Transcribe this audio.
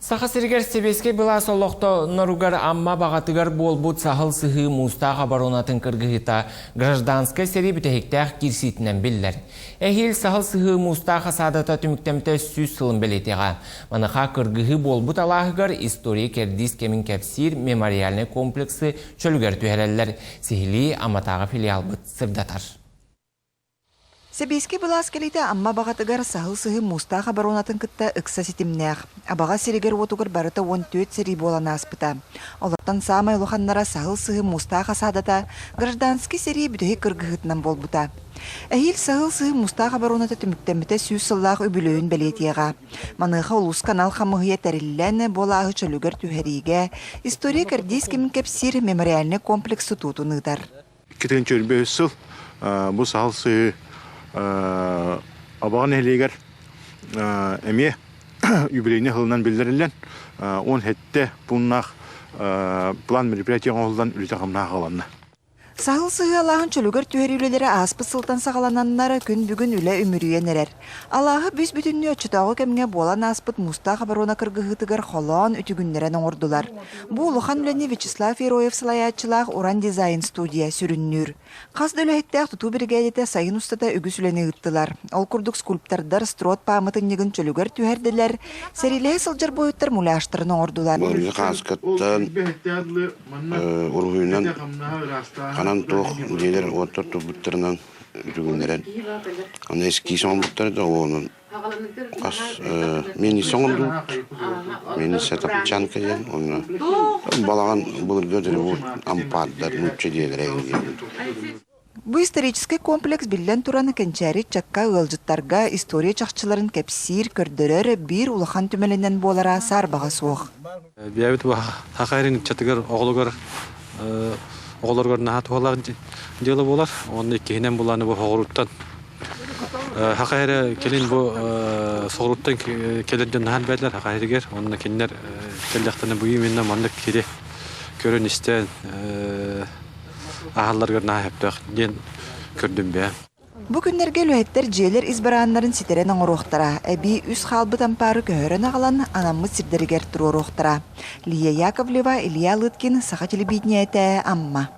Саха сиригэр сэбиэскэй былаас олохтоноругар Амма баҕатыгар буолбут саһыл сыһыы муустаах оборонатын кыргыһыыта гражданскай сэрии бүтэһиктээх киирсиитинэн биллэр. Эһиил саһыл сыһыы муустаах осадата түмүктэмтэ 100 сылын бэлиэтиэҕэ. Маныаха кыргыһыы буолбут алааһыгар история кэрдиис кэмин кэпсиир мемориальнай комплексы чөлүгэр түһэрэллэр. Сиһилии Амматааҕы филиалбыт сырдатар. Сэбиэскэй былаас кэлиитэ Амма абаҕатыгар саһыл сыһыы муустаах оборонатын кытта ыкса ситимнээх. Абаҕа сиригэр-уотугар барыта 14 сэрии буолан ааспыта. Олортон саамай улаханнара саһыл сыһыы муустаах осадата гражданскай сэрии бүтэһик кыргыһыытынан буолбута. Эһиил саһыл сыһыы муустаах обороната түмүктэммитэ 100 сыллаах үбүлүөйүн бэлиэтиэҕэ. Маныаха улууска анал хамыыһыйа тэриллэн, бу алааһы чөлүгэр түһэриигэ история кэрдиис кэмин кэпсиир мемориальнай комплекс тутуутун ыытар. 2025 сыл бу саһыл сыһыы Абаҕа нэһилиэгэр эмиэ юбилейный сылынан биллэриллэн 17 пууннаах план мероприятия оҥоһуллан үлэтэ-хамнаһа аҕаланна. Саһыл сыһыалааһын чөлүгэр түһэрии үлэлэрэ ааспыт сылтан саҕалананнар күн бүгүн үлэ үмүрүйэн эрэр. Алааһы бүүс-бүтүннүү оччотооҕу кэмҥэ буолан ааспыт муустаах оборона кыргыһыытыгар холоон үтүгүннэрэн оҥордулар. Бу улахан үлэни Вячеслав Ероев салайааччылаах Уран дизайн студия сүрүннүүр. Хас да үлэһиттээх тутуу биригээдэтэ сайын устата үгүс үлэни ыыттылар. Ол курдук скульптордар строт пааматынньыгын чөлүгэр түһэрдилэр, сэриилэһэ сылдьар буойуттар муляжтарын оҥордулар. Былыргы хааскаттан уруһуйунан ханан туох дьиэлэр уоттар турбуттарынан үтүгүннэрэн аны эскиз оҥорбуттар да уонун хас миэнниссэ оҥордубут миэнниссэ тапчанка диэн уонна балаҕан былыргы дырыбыт ампаардар нуучча дьиэлэрэ диэн Бу историческай комплекс биллэн туран кэнчээри ыччакка ыалдьыттарга история чахчыларын кэпсиир, көрдөрөр биир улахан түмэлинэн буолара саарбаҕа суох. Бэйэбит саха эрин ыччатыгар оҕолоругар оҕолоругар наһаа туһалаах дьыала буолар. Уонна иккиһинэн булааны бу соҕурууттан саха эрэ кэлин бу соҕурууттан кэлэр дьон наһаа элбээтилэр саха сиригэр. Уонна кинилэр кэллэхтэринэ бу именно маннык сири көрөн-истэн ааһалларыгар наһаа сөптөөх диэн көрдүм бэйэм. Бу күннэргэ үлэһиттэр дьиэлэр ис барааннарын ситэрэн оҥоруохтара, эбии үс хаалбыт ампаары көһөрөн аҕалан анаммыт сирдэригэр туруоруохтара. Лия Яковлева, Илья Лыткин, Саха телевидениетэ, Амма.